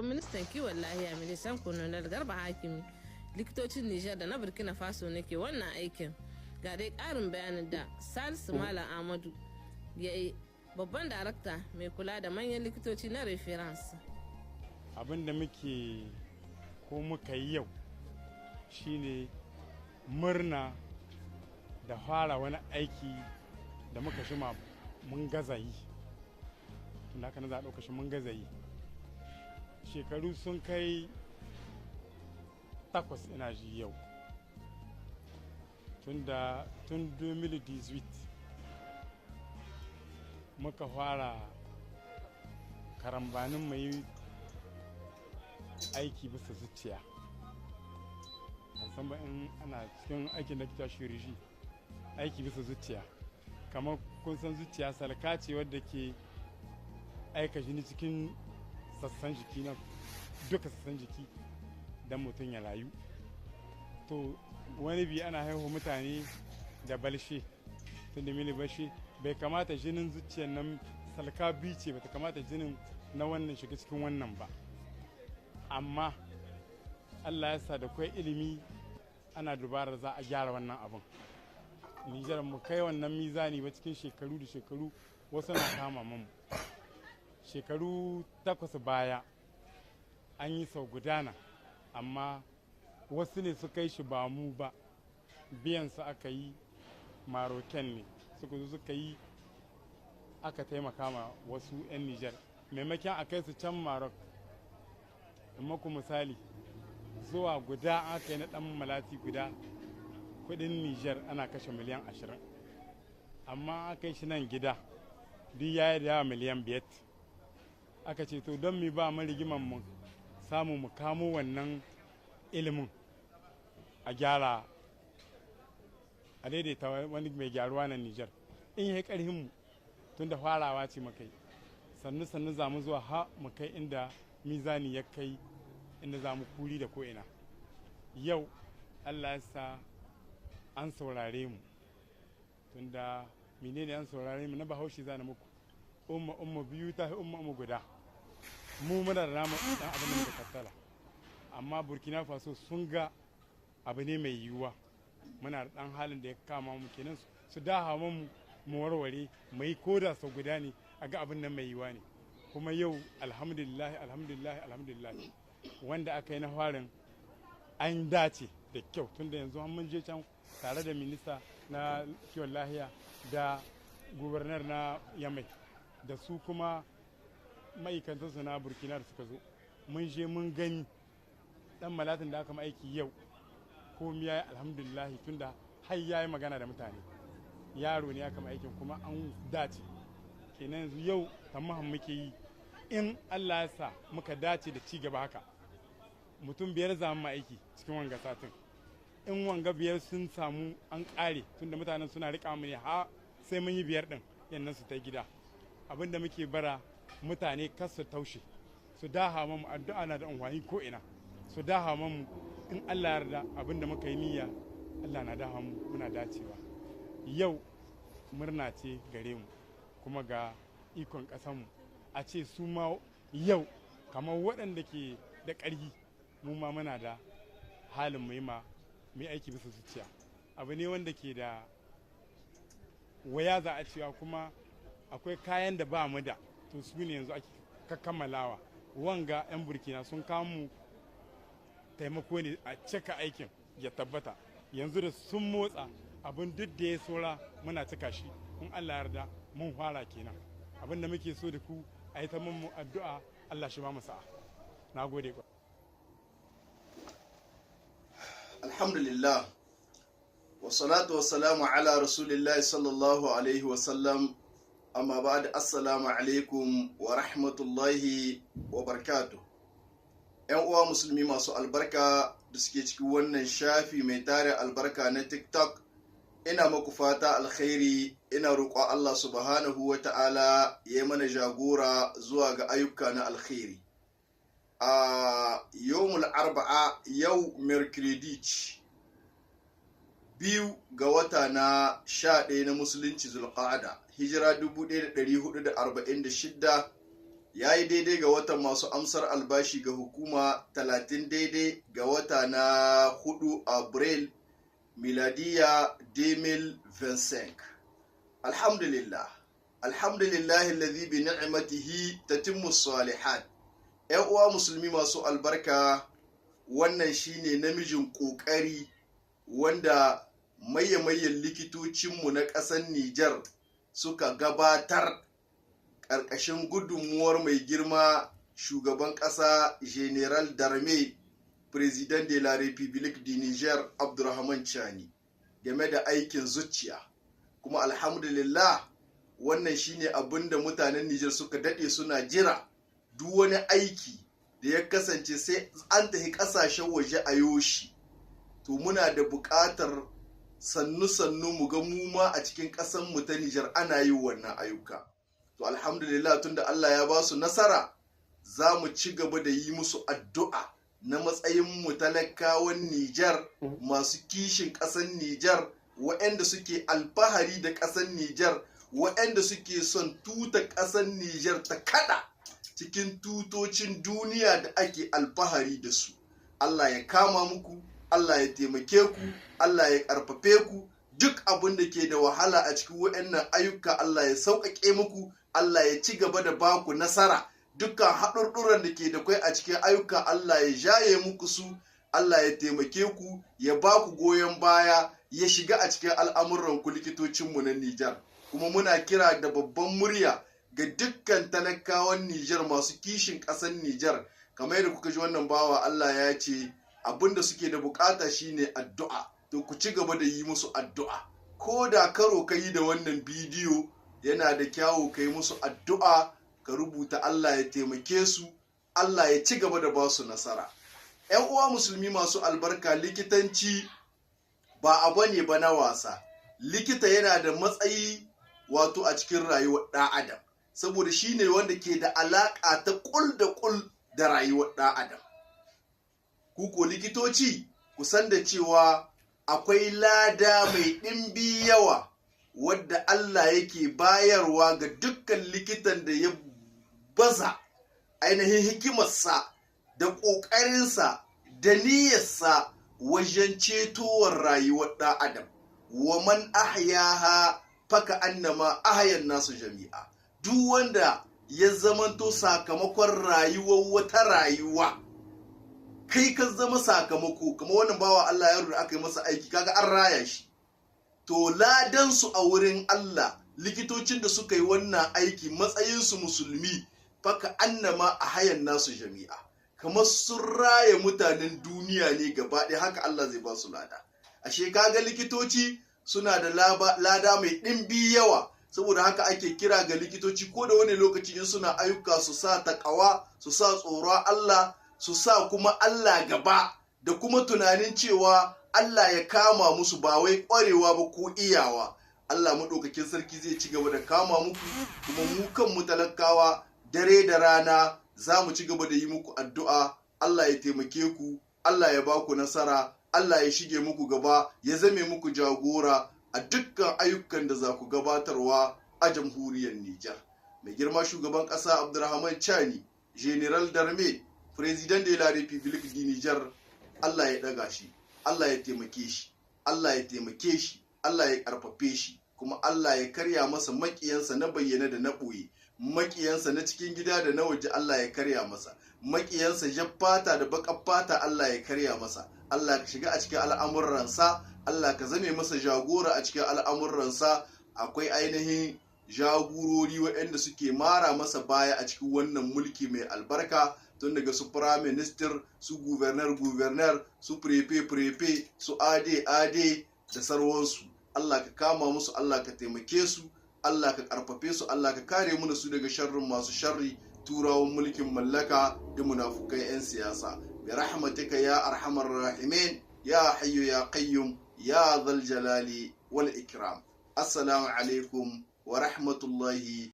gaban ministan kiwon lahiya, Ministan Colonel Garba Hakimi, likitocin Nijar da na Burkina Faso ne ke wannan aikin. Ga dai ƙarin bayanin da Salisu Malam Ahmadu ya yi, babban darakta mai kula da manyan likitoci na Reference. Abin da muke ko muka yi yau shine murna da fara wani aiki da muka shima mun gaza yi. Tun haka na za a ɗauka shi, mun gaza yi shekaru sun kai 8 ina ji yau, tun da tun 2018 muka fara karambanin mai aiki bisa zuciya. Ban san ba in ana cikin aikin da kita chirurgie, aiki bisa zuciya. Kamar kun san, zuciya salka ce wadda ke aika jini cikin sassan jiki, na duka sassan jiki, don mutum ya rayu. To, wani bi ana haihu mutane da balshe. Tun da mini balshe, bai kamata jinin zuciyar nan, salka biyu ce, bata kamata jinin na wannan shiga cikin wannan ba. Amma Allah ya sa da kwai ilimi, ana dubarar za a gyara wannan abin. Nijar mu kai wannan mizani ba cikin shekaru da shekaru, wasu na kama mu. Shekaru 8 baya an yi sau gudana, amma wasu ne suka yi shi, ba mu ba. Biyan su aka yi, Marocain ne suka zo suka yi, aka taimaka ma wasu 'yan Nijar maimakon a kai su can Maroc. Maku misali, zuwa guda aka yi na dan malati guda, kudin Nijar ana kashe miliyan 20, amma aka yi shi nan gida duk ya yi da yawa miliyan 5. Aka ce, to don mi ba mu rigiman mu samu mu kamo wannan ilimin a gyara, a daidaita wani mai gyaruwa na Nijar in yi karhin mu, tun da farawa ce muka yi. Sannu sannu za mu zuwa ha mu kai inda mizani ya kai, inda za mu kuri da ko'ina. Yau Allah ya sa an saurare mu. Tunda menene an saurare mu? Na Bahaushe zana muku, umma umma biyu ta fi umma umma guda. Mu muna da namu dan abin da muka tattala, amma Burkina Faso sun ga abu ne mai yiwuwa. Muna da dan halin da ya kama mu kenan, su daha mu, mu warware mu yi koda sau guda ne, a ga abin nan mai yiwuwa ne. Kuma yau alhamdulillah, alhamdulillah, alhamdulillah, wanda aka yi na farin an dace da kyau, tunda yanzu mun je can tare da minista na kiwon lahiya da gouverneur na Yamai da su kuma ma'aikatansu na Burkina da suka zo. Mun je mun gani dan malatin da aka aiki yau, komi ya yi alhamdulillah, tunda har ya yi magana da mutane. Yaro ne aka aikin kuma an dace. Kenan yanzu yau tamahan muke yi, in Allah ya sa muka dace da ci gaba haka, mutum 5 za mu aiki cikin wanga satin. In wanga 5 sun samu an kare, tunda mutanen suna rika mu ne ha sai mun yi 5 din yannan su ta gida. Abinda muke bara, mutane kar su taushe, su daha mu. Addu'a na da amfani ko ina. Su daha mu, in Allah yarda abinda muka yi niyya, Allah na daha mu, muna dacewa. Yau murna ce gare mu, kuma ga ikon ƙasanmu a ce su ma yau kamar waɗanda ke da ƙarfi, mu ma muna da halin mu yi ma mu aiki bisa zuciya. Abu ne wanda ke da waya za a cewa, kuma akwai kayan da ba mu da, to su ne yanzu ake kammalawa. Wanga 'yan Burkina sun kamu taimako ne a cika aikin ya tabbata. Yanzu da sun motsa, abin duk da ya saura muna cika shi in Allah yarda. Mun fara kenan. Abin da muke so da ku, a yi ta mu addu'a, Allah shi ba mu sa'a. Na gode. Alhamdulillah, wasalatu wasalamu ala rasulillahi sallallahu alaihi wasallam, amma ba'ad, assalamu alaikum wa rahmatullahi wa barakatuh. Yan uwa musulmi masu albarka da suke cikin wannan shafi mai tare albarka na TikTok, ina muku fata alkhairi. Ina roƙon Allah subhanahu wa ta'ala ya yi mana jagora zuwa ga ayyuka na alkhairi. A yawmul arba'a, yau mercredi, 2 ga wata na 11 na musulunci, Zulqa'ada, hijira 1446. Ya yi daidai ga watan masu amsar albashi ga hukuma 30 daidai ga wata na 4 Abril miladiya 2025. Alhamdulillah, alhamdulillah alladhi bi ni'matihi tatimmu salihat. ‘Yan uwa musulmi masu albarka, wannan shine namijin ƙoƙari wanda maye-mayen likitocinmu na ƙasar Nijar suka gabatar ƙarƙashin gudunmuwar mai girma shugaban ƙasa Général d'Armée, Président de la République du Niger, Abdurrahman Chani, game da aikin zuciya. Kuma alhamdulillah, wannan shine abin da mutanen Nijar suka daɗe suna jira. Duk wani aiki da ya kasance sai an tafi ƙasashen waje a yoshi, to muna da buƙatar sannu-sannu mu ga mu ma a cikin ƙasar mu ta Nijar ana yi wannan ayyuka. To alhamdulillah, tunda Allah ya ba su nasara, za mu ci gaba da yi musu addu'a na matsayin mu talakawan Nijar masu kishin ƙasar Nijar, waɗanda suke alfahari da ƙasar Nijar, waɗanda suke son tuta ƙasar Nijar ta kada cikin tutocin duniya da ake alfahari da su. Allah ya kama muku, Allah ya taimake ku, Allah ya ƙarfafe ku. Duk abin da ke da wahala a cikin waɗannan ayyuka, Allah ya sauƙaƙe muku, Allah ya ci gaba da baku nasara. Dukkan haɗurɗuran da ke da kwai a cikin ayyuka, Allah ya jaye muku su, Allah ya taimake ku, ya ba ku goyon baya, ya shiga a cikin al'amuran ku, likitocinmu na Nijar. Kuma muna kira da babban murya ga dukkan talakawan Nijar masu kishin ƙasar Nijar, kamar yadda kuka ji wannan bawa Allah ya ce abin da suke da bukata shine addu'a, to ku ci gaba da yi musu addu'a. Ko da karo ka yi da wannan bidiyo, yana da kyawu ka yi musu addu'a, ka rubuta Allah ya taimake su, Allah ya ci gaba da ba su nasara. ‘Yan uwa musulmi masu albarka, likitanci ba abu ne ba na wasa. Likita yana da matsayi wato a cikin rayuwar ɗan adam, saboda shi ne wanda ke da alaƙa ta ƙul da ƙul da rayuwar ɗan adam. Ku ko likitoci, ku san da cewa akwai lada mai ɗimbi yawa wadda Allah yake bayarwa ga dukkan likitan da ya baza ainihin hikimarsa da ƙoƙarinsa da niyyarsa wajen cetowar rayuwar ɗan adam. Wa man ahyaha faka annama ahyan nasu jami'a. Duk wanda ya zamanto sakamakon rayuwar wata rayuwa, kai ka zama sakamako, kamar wannan bawa Allah yaro da aka yi masa aiki, kaga an raya shi, to ladan su a wurin Allah, likitocin da suka yi wannan aiki matsayinsu musulmi, faka annama a hayan nasu jami'a, kamar sun raya mutanen duniya ne gaba ɗaya, haka Allah zai ba su lada. Ashe kaga likitoci suna da lada mai ɗimbi yawa. Saboda haka ake kira ga likitoci ko da wani lokaci in suna ayyuka, su sa taƙawa, su sa tsoron Allah, su sa kuma Allah gaba, da kuma tunanin cewa Allah ya kama musu, ba wai ƙwarewa ba ko iyawa. Allah maɗaukakin sarki zai ci gaba da kama muku, kuma mu kanmu talakawa dare da rana za mu ci gaba da yi muku addu'a. Allah ya taimake ku, Allah ya ba ku nasara, Allah ya shige muku gaba, ya zame muku jagora a dukkan ayyukan da za ku gabatarwa a jamhuriyar Nijar. Mai girma shugaban ƙasa Abdurrahman Chani, Général d'Armée, Président de la République du Niger, Allah ya ɗaga shi, Allah ya taimake shi, Allah ya taimake shi, Allah ya ƙarfafe shi, kuma Allah ya karya masa maƙiyansa na bayyana da na ɓoye, maƙiyansa na cikin gida da na waje, Allah ya karya masa maƙiyansa, jar fata da baƙar fata, Allah ya karya masa. Allah ka shiga a cikin al'amuransa, Allah ka zame masa jagora a cikin al'amuransa. Akwai ainihin jagorori waɗanda suke mara masa baya a cikin wannan mulki mai albarka, tun daga su prime minister, su gouverneur gouverneur, su préfet préfet, su AD AD da sarwansu. Allah ka kama musu, Allah ka taimake su, Allah ka karfafe su, Allah ka kare mu su daga sharrin masu sharri, turawan mulkin mallaka da munafukan 'yan siyasa. Bi rahmatika ya arhamar rahimin, ya hayyu ya qayyum, ya dhal jalali wal ikram. Assalamu alaikum wa rahmatullahi.